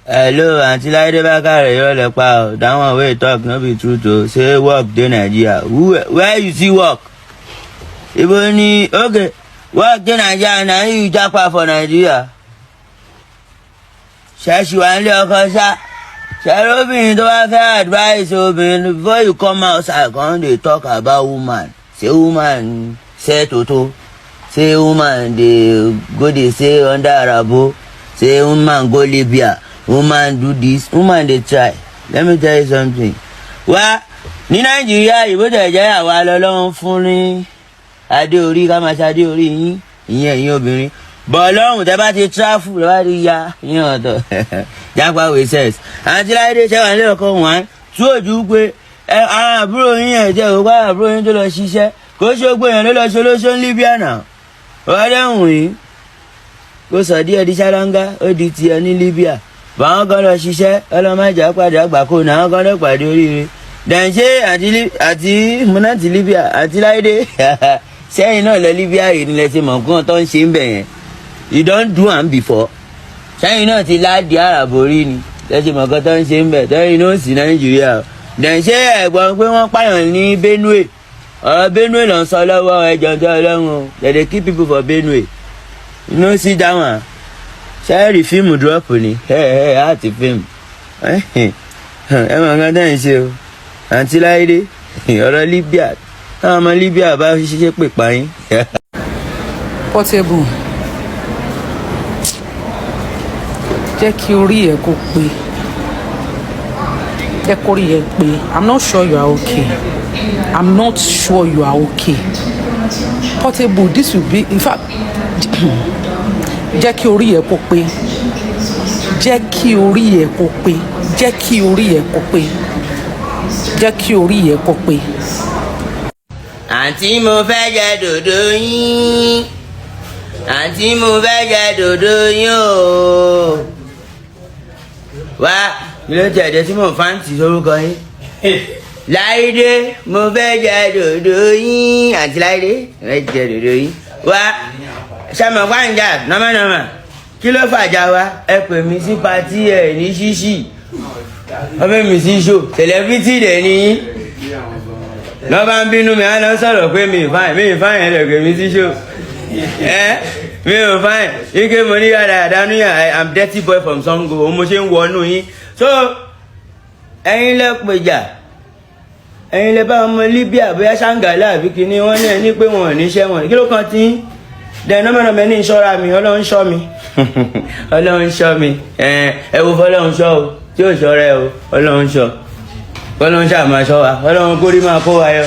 Hello, Aunty Laide Bakare, irọ́ lẹ pa o. That one wey you talk no be truth o. Say work dey Nigeria. Who, where you see work? Ibo ni, okay, work dey Nigeria na you japa for Nigeria. Ṣẹ́ṣì wà nílé ọkọ ṣá. Ṣẹ́rí obìnrin tó bá fẹ́ advice obìnrin, before you come outside come dey talk about woman. Say woman say toto. Say woman dey go dey say under arabo. Say woman go Libya. Woman do this. Woman dey try. Let me tell you something. Wá ní Nàìjíríà yìí, bó tẹ̀ jẹ́ àwa lọ́lọ́run fún ní adé orí, ká máa ṣe adé orí yín, ìyẹn ẹ̀yin obìnrin bọ̀ lọ́rùn. Tẹ́ bá ti travel, tẹ́ bá ti ya ìyẹn ọ̀tọ̀, jápa with sense. Àǹtí Láìdé, ṣẹ́wà nílé ọkọ wọn tú òjú pé ẹ àwọn àbúrò yín ẹ̀ jẹ́ òkú àbúrò yín tó lọ ṣiṣẹ́, kó ṣe gbé yẹn ló lọ ṣe olóṣó ní Libya náà. Wọ́n dẹ́hùn yín kó sọ díẹ̀ di ṣáláńgá, ó di tiẹ̀ ní Libya. Báwọn kan lọ ṣiṣẹ́ ọlọ́mọdé pàdé àgbàkó náà, àwọn kan lọ pàdé oríire dẹ̀ǹṣẹ́ àti múnátì Libya. Àti Láìdé, sẹ́yìn náà lọ Libya yìí nílẹ̀ ṣe mọ̀ nǹkan tó ń ṣe ń bẹ̀ yẹn? You don do am before? Sẹ́yìn náà ti láàdì àràbò rí ni lẹ́sẹ̀ mọ̀ nǹkan tó ń ṣe ń bẹ̀ tẹ́yìn náà sí Nàìjíríà? Dẹ̀ǹṣẹ́ ẹ̀gbọ́n pé wọ́n pààyàn ní Benue? Ọ̀rọ̀ Benue ló ń sọ lọ́wọ́. Ẹjọ́ tó ọlọ́run o, they dey kill people for Benue. You no see that one? Ṣẹ́ẹ̀rì fíìmù drop ni ẹ ẹ àti fíìmù ẹ mọ̀ nǹkan tẹ́ ń ṣe o. Àǹtí Láìdé, ọ̀rọ̀ Libya, táwọn ọmọ Libya bá ṣiṣẹ́ pè pa yín. Portable, jẹ́ kí orí ẹ̀ kó pé, jẹ́ kó orí ẹ̀ pé. I'm not sure you are okay. I'm not sure you are okay, Portable. This will be, in fact, jẹ́ kí orí ẹ̀ kó pé, jẹ́ kí orí ẹ̀ kó pé, jẹ́ kí orí ẹ̀ kó pé, jẹ́ kí orí ẹ̀ kó pé. Àǹtí, mo fẹ́ jẹ dòdò yín. Àǹtí, mo fẹ́ jẹ dòdò yín o. Wá, kí ló tẹ̀dẹ̀ tí mò ń fáǹtì sórúkọ yín? Láìdé, mo fẹ́ jẹ dòdò yín. Àǹtí Láìdé, mo fẹ́ jẹ dòdò yín. Wá, sàmọ̀ pàǹjà nọ́mọ̀nọ́mọ̀, kí ló fàjà wa? Ẹ pè mí sí party ẹ̀ ní ṣíṣì, wọ́n fẹ́ mi sí show, celebrity dẹ̀ ní yín. Lọ́ bá ń bínú mi, á lọ sọ̀rọ̀ pé mi ì fine, mi ì fine. Ẹ̀ lè pè mí sí show ẹ, mi ò fine. Ike mo ní yàrá àdánù yà. I am dirty boy from Sango, òun mo ṣe ń wọnú yín. So ẹ̀yin lẹ pèjà, ẹ̀yin lẹ bá ọmọ Libya, bóyá Ṣàǹgàlà àbí kíní, wọ́n ní ẹni pé wọn ò níṣẹ́ wọn. Kí ló kàn tí dẹ̀ nọ́mọ̀nọ́mọ̀ ní ìṣọ́ra mi? Ọlọ́run ṣọ́ mi, Ọlọ́run ṣọ́ mi. Ẹ wo fọlọ́run ṣọ́ o, tí ò ṣọ́ rẹ o. Ọlọ́run ṣọ́, Ọlọ́run ṣáà máa ṣọ́ wa, Ọlọ́run kórìí máa kó wa yọ.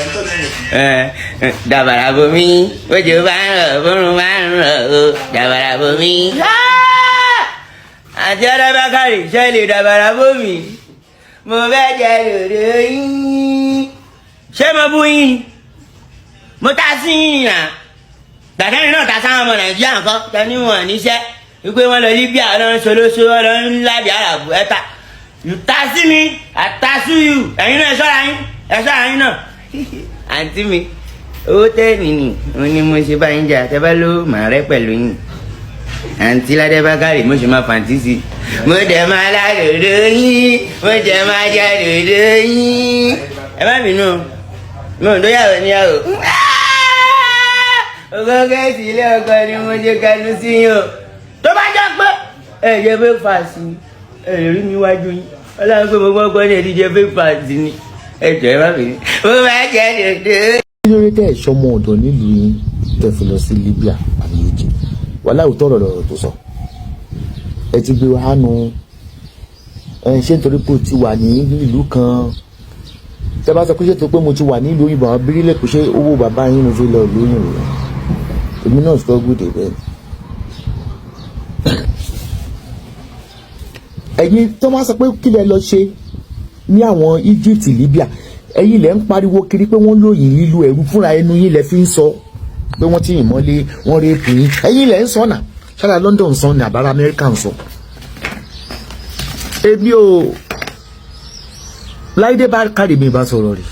Dàbàrà bomi, bójú bá ń rọ̀, bórun bá ń rọ̀ o, dàbàrà bomi. Àti Adábákàrè, ṣe lè dàbàrà bomi? Mo fẹ́ jẹ dòdò yín. Ṣé mo bú yín? Mo ta sí yín nà. Gbàtẹ́ni náà ta sáwọn ọmọ Nàìjíríà nǹkan tẹni wọn níṣẹ́ wípé wọ́n lọ Libya, ọlọ́run ṣolóṣó, ọlọ́run lábẹ́ àràbù ẹ̀ta. You ta sí mi, I ta sí you. Ẹ̀yin náà, ẹ ṣọ́ra yín, ẹ ṣọ́ra yín náà. Àǹtí mi, owó tẹ́ẹ̀nì ni òun ni mo ṣe bá yín jà. Tẹ́ bá ló màá rẹ́ pẹ̀lú yín. Àǹtí Ládé Bákàrè, mo ṣe máa fàǹtí sí i. Mo dẹ̀ máa ládòdò yín, mo dẹ̀ máa jẹ dòdò yín. Ẹ má bínú o, mo ò dóyàwó níyàwó. Ogógó ilé ọkọ ni mo ṣe kẹnu sí yín o. Tó bá jẹ́ pé ẹ jẹ breakfast ni, ẹ lè rí mi wájú yín. Ọlọ́run pé mo gbọ́ ní ẹ̀dí jẹ breakfast ni. Ẹ jọ, ẹ má bínú. Mo máa jẹ dòdò. Kí ló dé tẹ́ ẹ̀ sọmọ ọ̀dọ̀ nílùú yín tẹ́ fi lọ sí Libya àbí Egypt? Wàhálà, òótọ́ ọ̀rọ̀ lọ̀rọ̀ tó sọ. Ẹ ti gbé wa hánu ẹ. Ṣé nítorí pé o ti wà ní ìlú kan, tẹ́ bá sọ pé ṣé tó pé mo ti wà ní ìlú òyìnbó, àwọn bírílẹ̀ kò ṣe owó bàbá yín mo fi lọ ìlú òyìnbó. Èmi náà struggle dé bẹ́ẹ̀. Ẹ̀yin tó máa sọ pé kí lẹ lọ ṣe ní àwọn Egypt, Libya, ẹ̀yin lẹ ń pariwo kiri pé wọ́n lóyìn lílu ẹ̀rú. Fúnra ẹnu yín lẹ fi ń sọ pé wọ́n ti yìn mọ́lé, wọ́n rape yín. Ẹ̀yin lẹ ń sọ náà. Ṣáà London sọ ní àbára Amẹ́ríkà ń sọ. Èmi ò Láìdé Bákàrè mi bá sọ̀rọ̀ rẹ̀.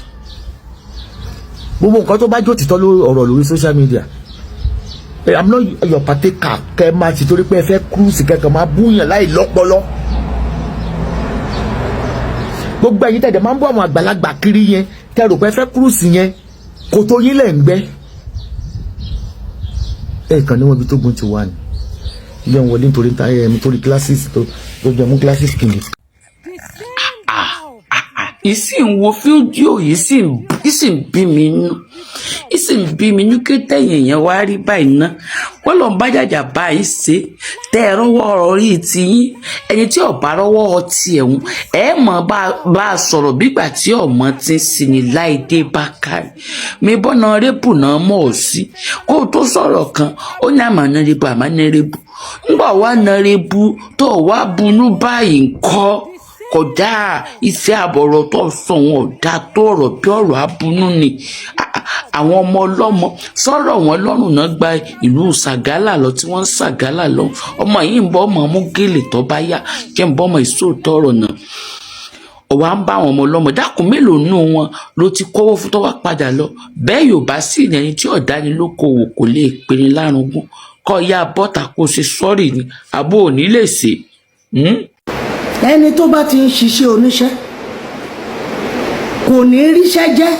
Gbogbo nǹkan tó bá jó títọ́ lórí ọ̀rọ̀ lórí social media, I'm not your partaker. Kẹ́ ẹ máa ti torí pé ẹ fẹ́ cruise kẹ́kọ̀ọ́ máa búyàn láì lọ́pọlọ. Gbogbo ẹ̀yin tẹ̀dẹ̀ máa ń bọ́ àwọn àgbàlagbà kiri yẹn, tẹ́ rò pé fẹ́ cruise yẹn, kòtò yín lẹ̀ ń gbẹ́. Ẹ kàn níwọ̀n ibi tó gun ti wà ní ilé wọn wọlé nítorí ẹ nítorí glasses tó jẹ mú glasses kìíní. Ìsì ń wo fídíò yìí, sì ń bí mi nú, ìsì ń bí mi nú kí tẹ̀yìn èèyàn wá rí báyìí ná. Wọ́n lọ bá jàjà báyìí ṣe tẹ́ ẹ rọ́wọ́ orí tiyín. Ẹni tí ọ̀bá rọ́wọ́ tiẹ̀ ń ẹ mọ̀ bá a sọ̀rọ̀ bígbà tí ọmọ ti ń sinmi. Láìdé Bákàrẹ̀ mi bọ́nà rébù náà mọ̀ ọ́ sí kó o tó sọ̀rọ̀ kan. Ó ní àmọ́ nárébù, àmọ́ nárébù ńgbà wá nárébù tó wá bunú báyìí ńkọ́? Kódà iṣẹ́ àbọ̀rọ̀ tó sọ wọn ò dáa tó ọ̀rọ̀ bí ọ̀rọ̀ abunú ni. Àwọn ọmọ ọlọ́mọ sọ̀rọ̀ wọn lọ́rùn náà gba ìlú Ṣàgálà lọ tí wọ́n ń Ṣàgálà lọ. Ọmọ yìí ń bọ́ ọmọ mú gèlè tó bá yá jẹ́ ń bọ́ ọmọ ìṣòótọ́ ọ̀rọ̀ náà. Ọ̀wá ń bá àwọn ọmọ ọlọ́mọ dákun, mélòó nù wọn ló ti kówó fún tó wá padà lọ bẹ́ẹ̀? Yóò bá sì ní ẹni tí ọ̀dánilókòwò kò lè pinni lárugún kọ́ ya bọ́tà kó ṣe sọ́ọ̀rì ni àbó òní lè ṣe. Ẹni tó bá ti ń ṣiṣẹ́ oníṣẹ́ kò ní ríṣẹ́ jẹ́.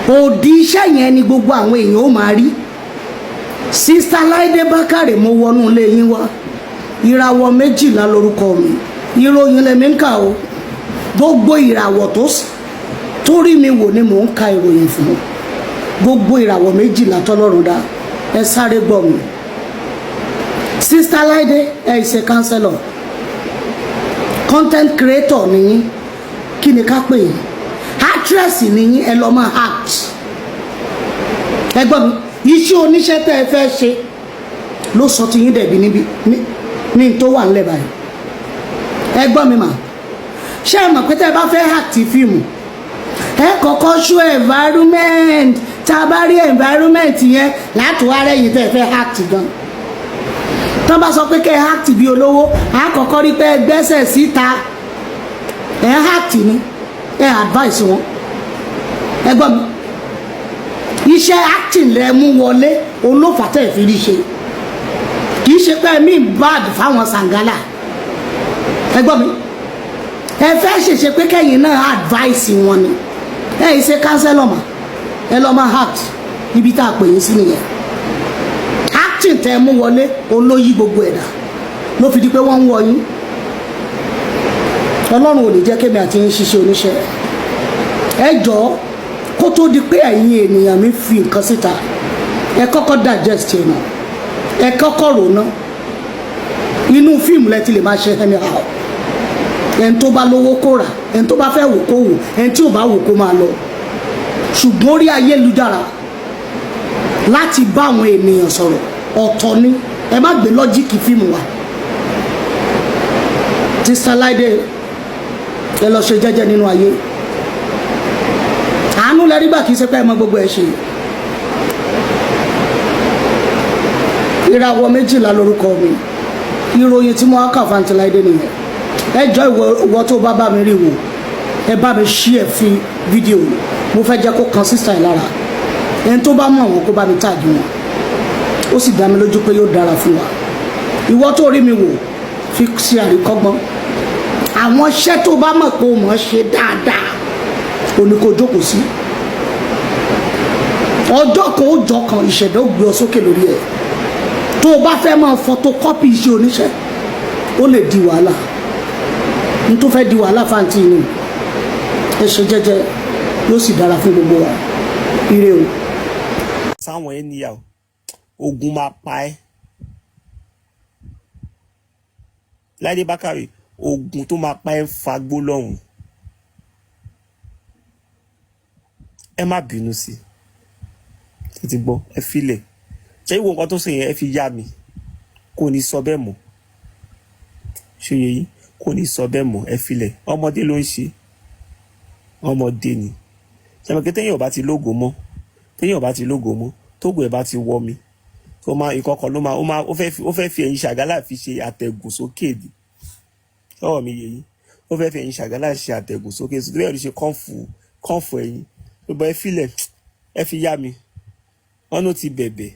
Òdì iṣẹ́ yẹn ni gbogbo àwọn èèyàn ó máa rí. Sister Láìdé Bákàrè, mo wọnú ilé yín wá. Ìràwọ̀ 12 lórúkọ mi. Ìròyìn lèmi ń kà o. Gbogbo ìràwọ̀ tó rí mi wò ni mò ń ka ìròyìn fún. Gbogbo ìràwọ̀ 12 tọ́lọ́run dá, ẹ sáré gbọ́ mi. Sister Láìdé, ẹ ṣe counselor, content creator nìyí, kí ni ká pè yín? Actress nìyí, ẹ lọ máa act. Ẹ gbọ́ mi, iṣẹ́ oníṣẹ́ tẹ́ ẹ fẹ́ ṣe ló sọ ti yín dẹ̀bi níbi ní tó wà nílẹ̀ báyìí. Ẹ gbọ́ mi mà, ṣé ẹ mọ̀ pé tẹ́ ẹ bá fẹ́ act fíìmù, ẹ kọ́kọ́ show environment? Tá a bá rí environment yẹn láti wá rẹ́yìn tẹ́ ẹ fẹ́ act gan. Tán bá sọ pé kẹ́ ẹ act bí olówó, á kọ́kọ́ rí pé ẹ gbẹ́sẹ̀ síta, ẹ act ni, ẹ advice wọn. Ẹ gbọ́ mi, iṣẹ́ acting lẹ mú wọlé olófàtẹ́ ìfi rí ṣe. Kì í ṣe pé ẹ̀mí bad fáwọn sàngálà. Ẹ gbọ́ mi, ẹ fẹ́ ṣèṣe pé kẹ́yìn náà advice wọn ni. Ẹ yìí ṣe counselor mà, ẹ lọ́ máa act. Ibi tá a pè yín sí nìyẹn. Acting tẹ mú wọlé olóyí gbogbo ẹ̀dá ló fi di pé wọ́n ń wọ yín. Ọlọ́run ò ní jẹ́ kémi àti yín ṣiṣẹ́ oníṣẹ́. Ẹ jọ̀ọ́, kó tó di pé ẹ̀yin ènìyàn mi fi nǹkan síta, ẹ kọ́kọ́ digest ẹ̀ náà, ẹ kọ́kọ́ rò ná. Inú fíìmù lẹ ti lè máa ṣe anyhow. Ẹni tó bá lówó kó rà, ẹni tó bá fẹ́ wò kó wò, ẹni tí ò bá wò kó máa lọ. Ṣùgbọ́n orí ayélujára láti bá àwọn ènìyàn sọ̀rọ̀ ọ̀tọ̀ ni. Ẹ má gbé logic fíìmù wa. Sister Láìdé, ẹ lọ ṣe jẹ́jẹ́ nínú ayé. Àánú lẹ́rí gbà, kì í ṣe pé ẹ mọ gbogbo ẹ ṣe. Ìràwọ̀ 12 lórúkọ mi. Ìròyìn tí mo wá kà fún Láìdé nìyẹn. Ẹ jọ, ìwọ tó bá bá mi rí wò, ẹ bá mi ṣí ẹ fi fídíò. Mo fẹ́ jẹ́ kó kan sister ẹ̀ lára. Ẹni tó bá mọ̀ wọn, kó bá mi tag wọn. Ó sì dá mi lójú pé yóò dára fún wa. Ìwọ tó rí mi wò, fi ṣe àríkọ́gbọ́n. Àwọn iṣẹ́ tó bá mọ̀ pé o mọ̀ ṣe dáadáa, o ní kó jókòó sí. Ọjọ́ kan ó jọ kan, ìṣẹ̀dá ó gbé ọ sókè lórí ẹ̀. Tó o bá fẹ́ máa photocopy iṣẹ́ oníṣẹ́, ó lè di wàhálà. N tó fẹ́ di wàhálà fáǹtì ni. Ẹ ṣe jẹ́jẹ́, yóò sì dára fún gbogbo wa. Ire o. Sáwọn ènìyàn, ogun máa pa ẹ́. Láìdé Bákàrè, ogun tó máa pa ẹ́ fagbó lọ́hùn. Ẹ má bínú sí ẹ, ti gbọ́, ẹ filẹ̀. Ṣé ìwọ nǹkan tó ṣe yẹn, ẹ fi yá mi, kò ní sọ bẹ́ẹ̀ mọ́. Ṣe yẹ yín? Kò ní sọ bẹ́ẹ̀ mọ́, ẹ filẹ̀. Ọmọdé ló ń ṣe, ọmọdé ni. Ṣàmì kí téèyàn bá ti lógo mọ́, téèyàn bá ti lógo mọ́, tógo ẹ̀ bá ti wọ́ mi, tó máa ìkọkọ ló máa ó máa ó fẹ́ fi ẹ̀yìn ṣàgálà fi ṣe àtẹ̀gùn sókè ni. Sọ̀rọ̀ mi yẹ yín? Ó fẹ́ fi ẹ̀yìn ṣàgálà ṣe àtẹ̀gùn sókè tó bẹ́ẹ̀ ló ṣe kọ́ǹfù kọ́ǹfù ẹ̀yìn gbogbo. Ẹ filẹ̀, ẹ fi yá mi. Wọn ló ti bẹ̀bẹ̀.